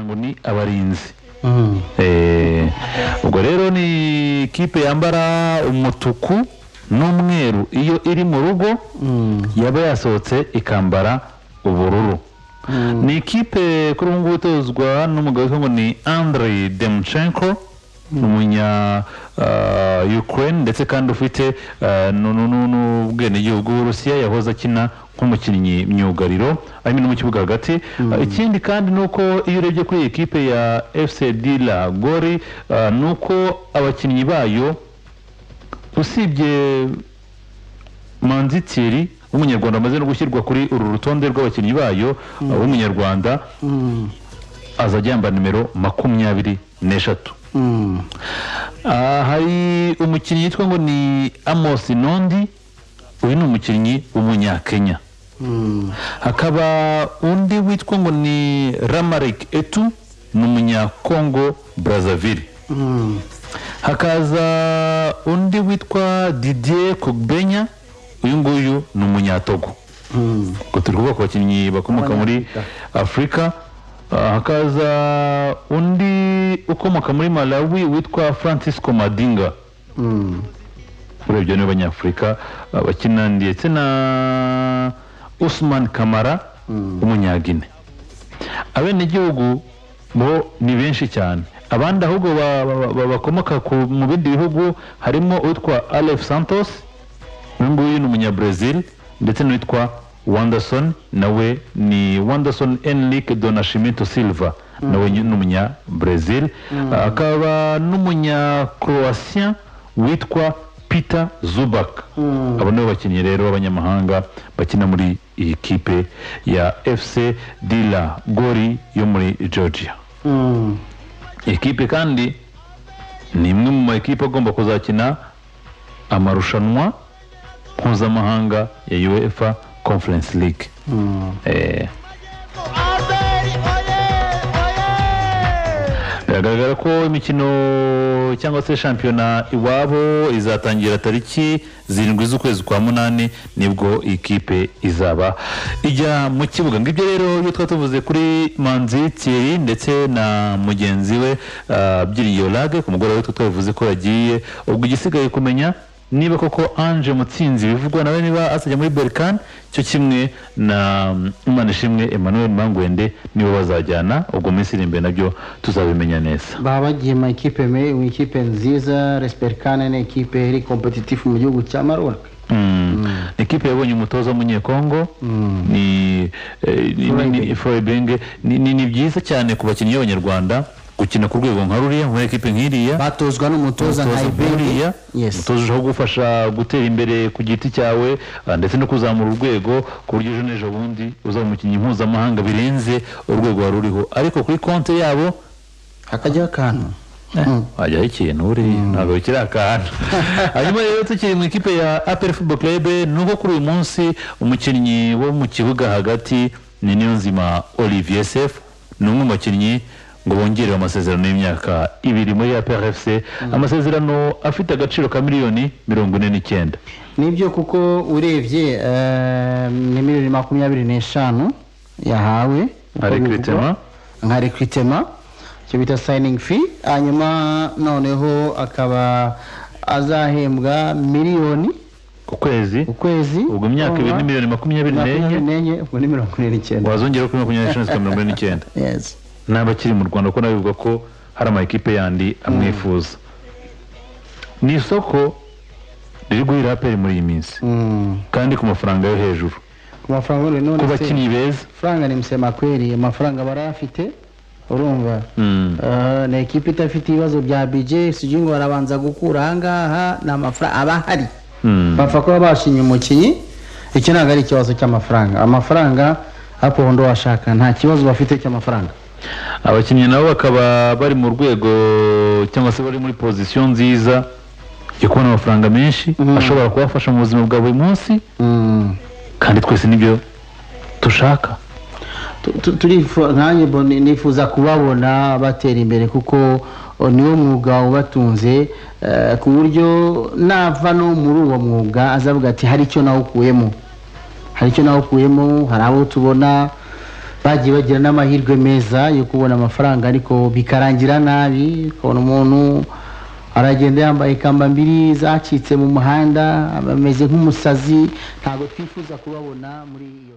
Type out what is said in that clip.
ngo ni abarinzi. Ubwo rero ni ikipe yambara umutuku n'umweru iyo iri mu rugo, yaba yasohotse ikambara ubururu. Ni ikipe kuri ubu ngubu itozwa n'umugabo witwa ngo ni Andrei Demchenko, ni umunya Ukraine ndetse kandi ufite n'ubwenegihugu bw'Uburusiya, yahoze akina nk'umukinnyi myugariro arimo no mu kibuga hagati. Ikindi kandi ni uko iyo urebye kuri iyi kipe ya FC Dila Gori, ni uko abakinnyi bayo usibye Manzi Thierry w'umunyarwanda amaze no gushyirwa kuri uru rutonde rw'abakinnyi bayo, w'umunyarwanda azajya yambara nimero 23. Hari umukinnyi witwa ngo ni Amos Nondi, uyu ni umukinnyi w'umunyakenya. Hakaba undi witwa ngo ni Ramarik Etu, ni umunyakongo Brazzaville. Hakaza undi witwa Didier Kogbenya, uyu nguyu ni umunyatogo. Ubwo turi kuvuga ku bakinnyi bakomoka muri Afurika. Hakaza undi ukomoka muri Malawi witwa Francisco Madinga. Urebye nibo banyafurika bakina, ndetse na Usman Kamara w'umunyagine. Abenegihugu bo ni benshi cyane. Abandi ahubwo bakomoka mu bindi bihugu harimo uwitwa Aleph Santos, uyu nguyu ni umunyabrazil, ndetse n'uwitwa Wanderson, nawe ni Wanderson Enrique do Nascimento Silva, nawe ni umunyabrazil. Akaba n'umunyacroatien witwa Peter Zubak. Abo nibo bakinnyi rero b'abanyamahanga bakina muri iyi kipe ya FC Dila Gori yo muri Georgia. Iyi kipe kandi ni imwe mu makipe agomba kuzakina amarushanwa mpuzamahanga ya UEFA Conference League. Biragaragara ko imikino cyangwa se shampiyona iwabo izatangira tariki 7 z'ukwezi kwa 8, nibwo ikipe izaba ijya mu kibuga. Ngibyo rero ibyo twari tuvuze kuri Manzi Thierry ndetse na mugenzi we Byiringiro Lague. Ku mugoroba we twavuze ko yagiye, ubwo igisigaye kumenya niba koko Ange Mutsinzi bivugwa nawe niba azajya muri Berkane, cyo kimwe na Imanishimwe Emmanuel Mangwende nibo bazajyana. Ubwo minsi iri imbere nabyo tuzabimenya neza. Baba bagiye mu ikipe mu ikipe nziza. Resperkane ni ikipe iri competitive mu gihugu cya Maroc. Ikipe yabonye umutoza w'umunyekongo ni Froibenge. Ni byiza cyane ku bakinnyi b'abanyarwanda gukina ku rwego nka ruriya muri ekipe nk'iriya, batozwa n'umutoza nka Ibenge, umutoza ushobora kugufasha gutera imbere ku giti cyawe ndetse no kuzamura urwego ku buryo ejo n'ejo bundi uzaba umukinnyi mpuzamahanga birenze urwego wari uriho. Ariko kuri konti yabo hakajyaho akantu, wajyaho ikintu buriya ntabwo bikiri akantu. Hanyuma rero tukiri mu ikipe ya APR Football Club, ni uko kuri uyu munsi umukinnyi wo mu kibuga hagati ni Niyonzima Olivier Sefu, ni umwe mu bakinnyi ngo bongerewe amasezerano y'imyaka 2 muri APR FC, amasezerano afite agaciro ka miliyoni 49. Nibyo, kuko urebye ni miliyoni 25 yahawe nka recrutement, nka recrutement icyo bita signing fee, hanyuma noneho akaba azahembwa miliyoni ku kwezi, ukwezi, ubwo imyaka 2 ni miliyoni 24, ubwo ni 49, wazongera kuri 25 zikaba 49. Yes. N'abakiri mu Rwanda ko nabivuga ko hari ama ekipe yandi amwifuza. Ni isoko riri guhira APR muri iyi minsi kandi ku mafaranga yo hejuru, ku mafaranga none ku bakinnyi beza. Amafaranga ni msema kweli, amafaranga barayafite urumva. Ni ekipe idafite ibibazo bya budget, sijui ngo barabanza gukura ahangaha, ni amafaranga aba ahari, bapfa kuba bashimye umukinnyi. Iki ntabwo ari ikibazo cy'amafaranga, amafaranga hapo ndo washaka, nta kibazo bafite cy'amafaranga. Abakinnyi nabo bakaba bari mu rwego cyangwa se bari muri pozisiyo nziza yo kubona amafaranga menshi ashobora kubafasha mu buzima bwa buri munsi, kandi twese nibyo dushaka. Nkanjye nifuza kubabona batera imbere kuko niwo mwuga ubatunze, ku buryo nava no muri uwo mwuga azavuga ati hari icyo nawukuyemo, hari icyo nawukuyemo. Hari abo tubona Bagiye bagira n'amahirwe meza yo kubona amafaranga, ariko bikarangira nabi. Ukabona umuntu aragenda yambaye kambambiri zacitse mu muhanda, ameze nk'umusazi. Ntabwo twifuza kubabona muri iyo.